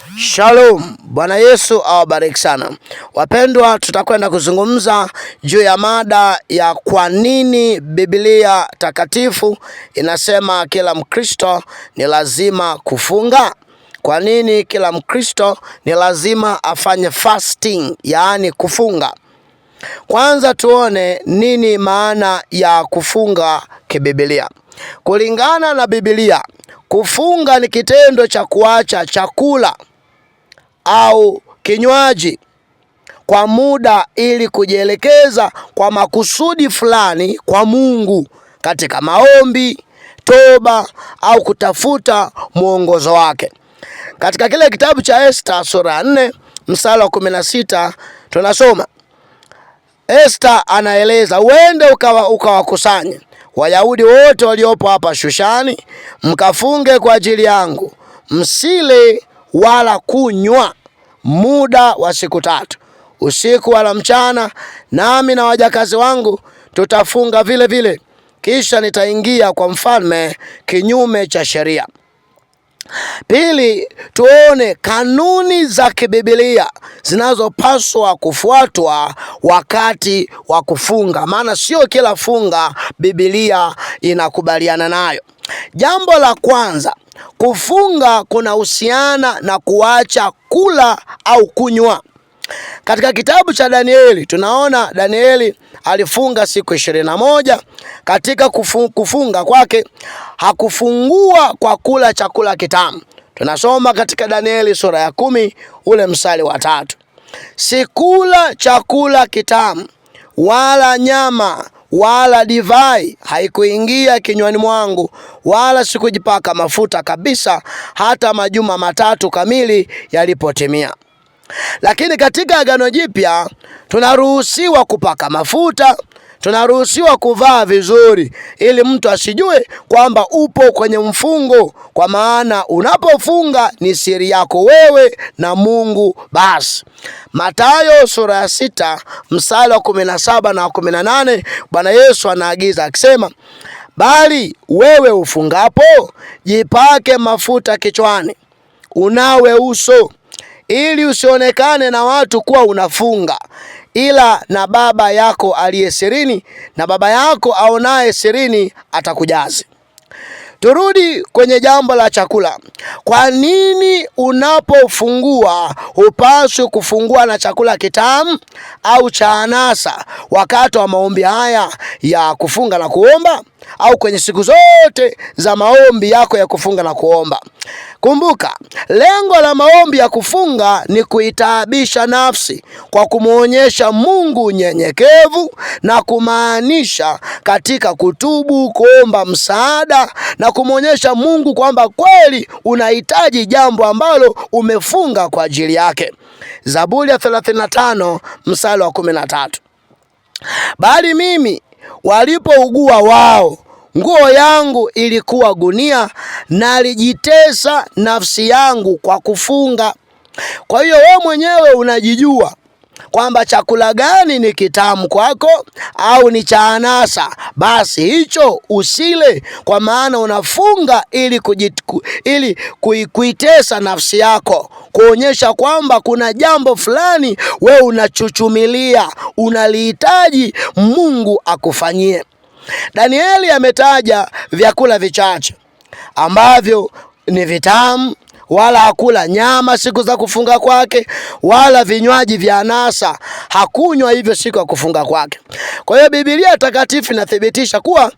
Shalom, Bwana Yesu awabariki sana. Wapendwa, tutakwenda kuzungumza juu ya mada ya kwa nini Biblia takatifu inasema kila Mkristo ni lazima kufunga. Kwa nini kila Mkristo ni lazima afanye fasting, yaani kufunga? Kwanza tuone nini maana ya kufunga kibibilia. Kulingana na Biblia, kufunga ni kitendo cha kuacha chakula au kinywaji kwa muda ili kujielekeza kwa makusudi fulani kwa Mungu katika maombi, toba au kutafuta mwongozo wake. Katika kile kitabu cha Esta sura ya 4 mstari wa 16 tunasoma Esta anaeleza, uende ukawakusanye Wayahudi wote waliopo hapa Shushani, mkafunge kwa ajili yangu, msile wala kunywa muda wa siku 3, usiku wala mchana, nami na wajakazi wangu tutafunga vile vile. Kisha nitaingia kwa mfalme kinyume cha sheria. Pili, tuone kanuni za kibibilia zinazopaswa kufuatwa wakati wa kufunga, maana sio kila funga Biblia inakubaliana nayo. Jambo la kwanza, kufunga kunahusiana na kuacha kula au kunywa. Katika kitabu cha Danieli tunaona Danieli alifunga siku 21. Katika kufunga kwake hakufungua kwa kula chakula kitamu. Tunasoma katika Danieli sura ya 10 ule mstari wa 3. Sikula chakula kitamu wala nyama wala divai haikuingia kinywani mwangu, wala sikujipaka mafuta kabisa, hata majuma 3 kamili yalipotimia. Lakini katika Agano Jipya tunaruhusiwa kupaka mafuta, tunaruhusiwa kuvaa vizuri ili mtu asijue kwamba upo kwenye mfungo, kwa maana unapofunga ni siri yako wewe na Mungu basi. Mathayo sura ya 6 mstari wa 17 na 18, Bwana Yesu anaagiza akisema, bali wewe ufungapo jipake mafuta kichwani, unawe uso, ili usionekane na watu kuwa unafunga, ila na Baba yako aliye sirini, na Baba yako aonaye sirini atakujazi. Turudi kwenye jambo la chakula. Kwa nini unapofungua hupaswi kufungua na chakula kitamu au cha anasa wakati wa maombi haya ya kufunga na kuomba, au kwenye siku zote za maombi yako ya kufunga na kuomba? Kumbuka, lengo la maombi ya kufunga ni kuitaabisha nafsi kwa kumuonyesha Mungu unyenyekevu na kumaanisha katika kutubu, kuomba msaada na kumuonyesha Mungu kwamba kweli unahitaji jambo ambalo umefunga kwa ajili yake. Zaburi ya 35 mstari wa 13. Bali mimi walipougua wao, nguo yangu ilikuwa gunia, nalijitesa nafsi yangu kwa kufunga. Kwa hiyo wewe mwenyewe unajijua kwamba chakula gani ni kitamu kwako au ni cha anasa, basi hicho usile, kwa maana unafunga ili kuitesa nafsi yako, kuonyesha kwamba kuna jambo fulani wewe unachuchumilia, unalihitaji Mungu akufanyie. Danieli ametaja vyakula vichache ambavyo ni vitamu, wala hakula nyama siku za kufunga kwake, wala vinywaji vya anasa hakunywa hivyo siku ya kufunga kwake. Kwa hiyo Biblia takatifu inathibitisha kuwa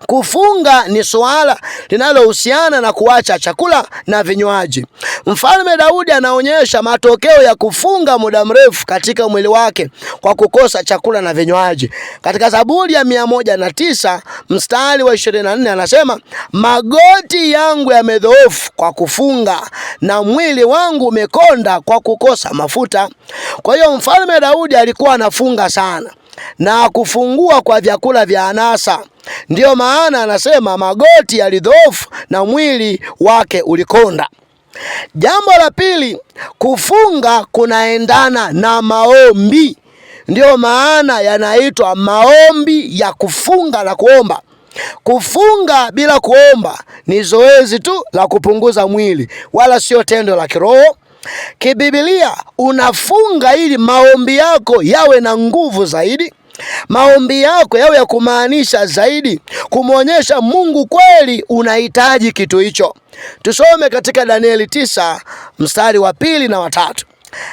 kufunga ni suala linalohusiana na kuacha chakula na vinywaji. Mfalme Daudi anaonyesha matokeo ya kufunga muda mrefu katika mwili wake kwa kukosa chakula na vinywaji. Katika Zaburi ya 109 mstari wa 24 anasema, magoti yangu yamedhoofu kwa kufunga na mwili wangu umekonda kwa kukosa mafuta. Kwa hiyo Mfalme Daudi alikuwa anafunga sana na kufungua kwa vyakula vya anasa. Ndiyo maana anasema magoti yalidhoofu na mwili wake ulikonda. Jambo la pili, kufunga kunaendana na maombi. Ndiyo maana yanaitwa maombi ya kufunga na kuomba. Kufunga bila kuomba ni zoezi tu la kupunguza mwili, wala sio tendo la kiroho. Kibibilia, unafunga ili maombi yako yawe na nguvu zaidi, maombi yako yawe ya kumaanisha zaidi, kumwonyesha Mungu kweli unahitaji kitu hicho. Tusome katika Danieli 9 mstari wa 2 na wa 3.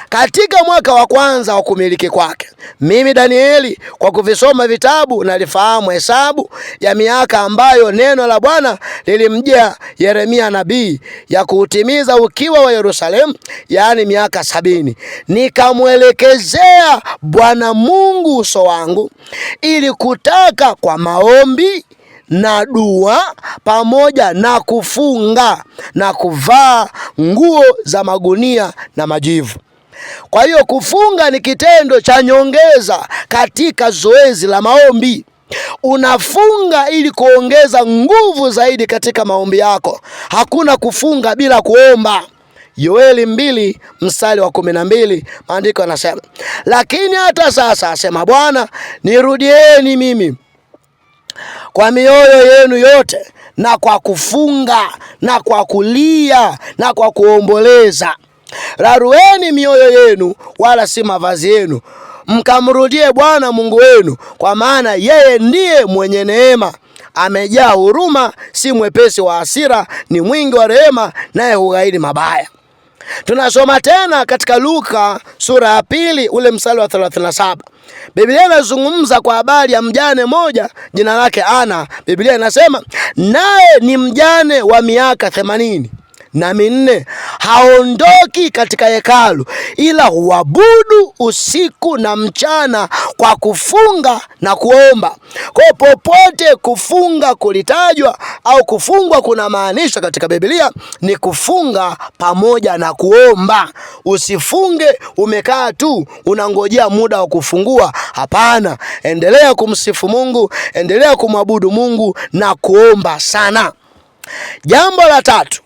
Katika mwaka wa kwanza wa kumiliki kwake, mimi Danieli kwa kuvisoma vitabu nalifahamu hesabu ya miaka ambayo neno la Bwana lilimjia Yeremia nabii ya kuutimiza ukiwa wa Yerusalemu, yaani miaka 70. Nikamwelekezea Bwana Mungu uso wangu ili kutaka kwa maombi na dua pamoja na kufunga na kuvaa nguo za magunia na majivu. Kwa hiyo kufunga ni kitendo cha nyongeza katika zoezi la maombi. Unafunga ili kuongeza nguvu zaidi katika maombi yako. Hakuna kufunga bila kuomba. Yoeli 2 mstari wa 12, maandiko yanasema, lakini hata sasa asema Bwana, nirudieni mimi kwa mioyo yenu yote na kwa kufunga na kwa kulia na kwa kuomboleza. Rarueni mioyo yenu, wala si mavazi yenu, mkamrudie Bwana Mungu wenu, kwa maana yeye ndiye mwenye neema, amejaa huruma, si mwepesi wa hasira, ni mwingi wa rehema, naye hughairi mabaya. Tunasoma tena katika Luka sura ya 2 ule mstari wa 37. Biblia inazungumza kwa habari ya mjane moja jina lake Ana. Biblia inasema naye ni mjane wa miaka 84, haondoki katika hekalu, ila huabudu usiku na mchana kwa kufunga na kuomba. Kwa popote kufunga kulitajwa au kufungwa kuna maanisha katika Biblia ni kufunga pamoja na kuomba. Usifunge umekaa tu unangojea muda wa kufungua. Hapana, endelea kumsifu Mungu, endelea kumwabudu Mungu na kuomba sana. Jambo la tatu,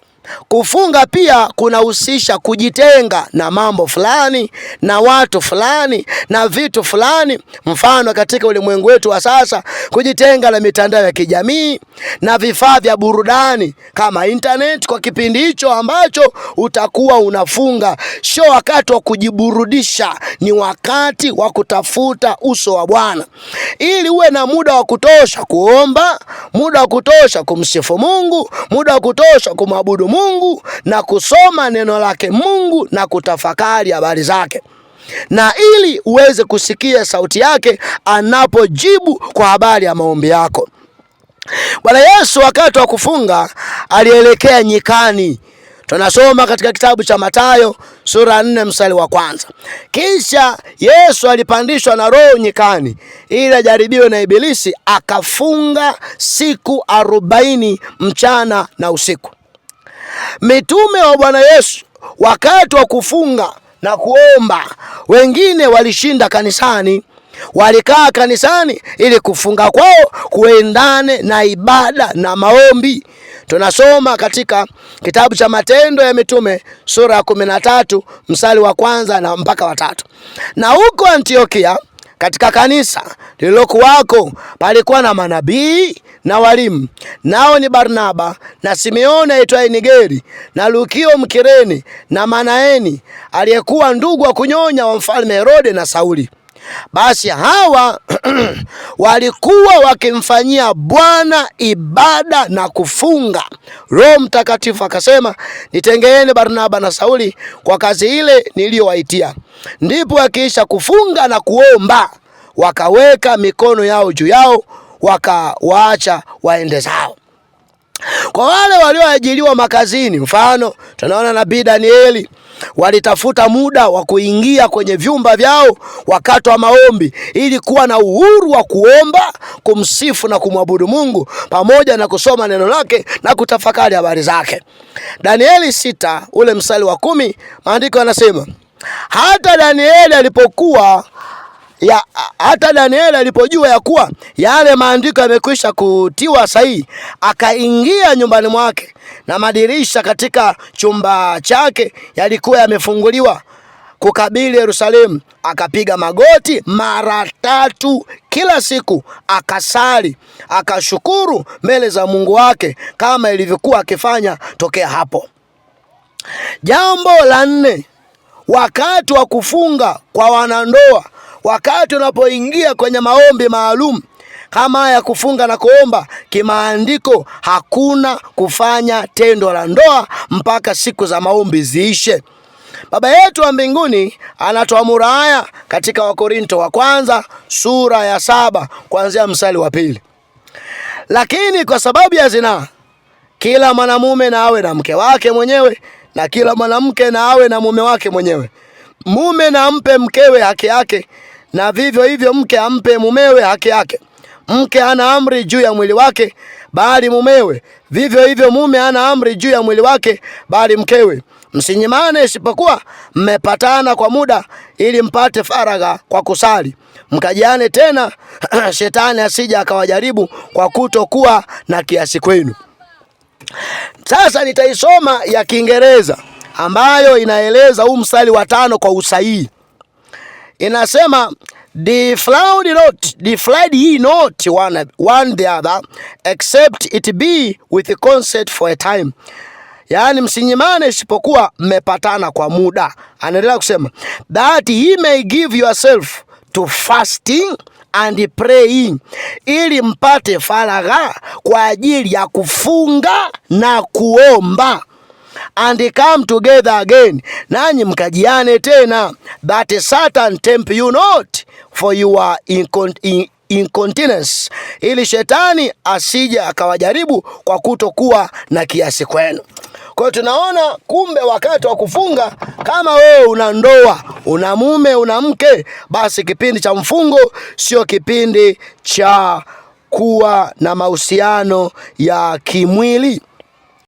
kufunga pia kunahusisha kujitenga na mambo fulani na watu fulani na vitu fulani. Mfano, katika ulimwengu wetu wa sasa, kujitenga na mitandao ya kijamii na vifaa vya burudani kama internet kwa kipindi hicho ambacho utakuwa unafunga. Sio wakati wa kujiburudisha, ni wakati wa kutafuta uso wa Bwana, ili uwe na muda wa kutosha kuomba, muda wa kutosha kumsifu Mungu, muda wa kutosha kumwabudu Mungu na kusoma neno lake Mungu na kutafakari habari zake, na ili uweze kusikia sauti yake anapojibu kwa habari ya maombi yako. Bwana Yesu wakati wa kufunga alielekea nyikani. Tunasoma katika kitabu cha Mathayo sura 4 mstari wa 1. Kisha Yesu alipandishwa na Roho nyikani ili ajaribiwe na Ibilisi, akafunga siku 40 mchana na usiku. Mitume wa Bwana Yesu wakati wa kufunga na kuomba, wengine walishinda kanisani, walikaa kanisani ili kufunga kwao kuendane na ibada na maombi. Tunasoma katika kitabu cha Matendo ya Mitume sura ya 13 mstari wa 1 na mpaka wa 3. Na huko Antiokia katika kanisa lililokuwako palikuwa na manabii na walimu, nao ni Barnaba na Simeoni aitwaye Nigeri na Lukio Mkireni na Manaeni aliyekuwa ndugu wa kunyonya wa mfalme Herode na Sauli. Basi hawa walikuwa wakimfanyia Bwana ibada na kufunga. Roho Mtakatifu akasema, nitengeeni Barnaba na Sauli kwa kazi ile niliyowaitia. Ndipo akiisha kufunga na kuomba, wakaweka mikono yao juu yao, wakawaacha waende zao. Kwa wale walioajiriwa makazini, mfano tunaona nabii Danieli, walitafuta muda wa kuingia kwenye vyumba vyao wakati wa maombi ili kuwa na uhuru wa kuomba, kumsifu na kumwabudu Mungu pamoja na kusoma neno lake na kutafakari habari zake. Danieli 6 ule mstari wa 10, maandiko yanasema hata Danieli alipokuwa hata Danieli alipojua ya kuwa yale maandiko yamekwisha kutiwa sahihi, akaingia nyumbani mwake, na madirisha katika chumba chake yalikuwa yamefunguliwa kukabili Yerusalemu, akapiga magoti mara 3 kila siku akasali, akashukuru mbele za Mungu wake kama ilivyokuwa akifanya tokea hapo. Jambo la nne, wakati wa kufunga kwa wanandoa, wakati unapoingia kwenye maombi maalum kama ya kufunga na kuomba, kimaandiko hakuna kufanya tendo la ndoa mpaka siku za maombi ziishe. Baba yetu wa mbinguni anatuamuru haya katika Wakorinto wa kwanza sura ya 7 kuanzia mstari wa 2. Lakini kwa sababu ya zinaa, kila mwanamume na awe na mke wake mwenyewe, na kila mwanamke na awe na mume wake mwenyewe. Mume na ampe mkewe haki yake, na vivyo hivyo mke ampe mumewe haki yake. Mke hana amri juu ya mwili wake, bali mumewe. Vivyo hivyo mume hana amri juu ya mwili wake, bali mkewe. Msinyimane isipokuwa mmepatana kwa muda, ili mpate faragha kwa kusali, mkajiane tena, shetani asije akawajaribu kwa kutokuwa na kiasi kwenu. Sasa nitaisoma ya Kiingereza ambayo inaeleza huu mstari wa 5 kwa usahihi. Inasema, defraud not, defraud ye not one the other, except it be with consent for a time. Yaani msinyimane isipokuwa mmepatana kwa muda. Anaendelea kusema, that he may give yourself to fasting and praying, ili mpate faragha kwa ajili ya kufunga na kuomba. And come together again, nanyi mkajiane tena, that Satan tempt you not for your incontinence, ili shetani asije akawajaribu kwa kutokuwa na kiasi kwenu. Kwa hiyo tunaona kumbe wakati wa kufunga, kama wewe una ndoa, una mume, una mke, basi kipindi cha mfungo sio kipindi cha kuwa na mahusiano ya kimwili.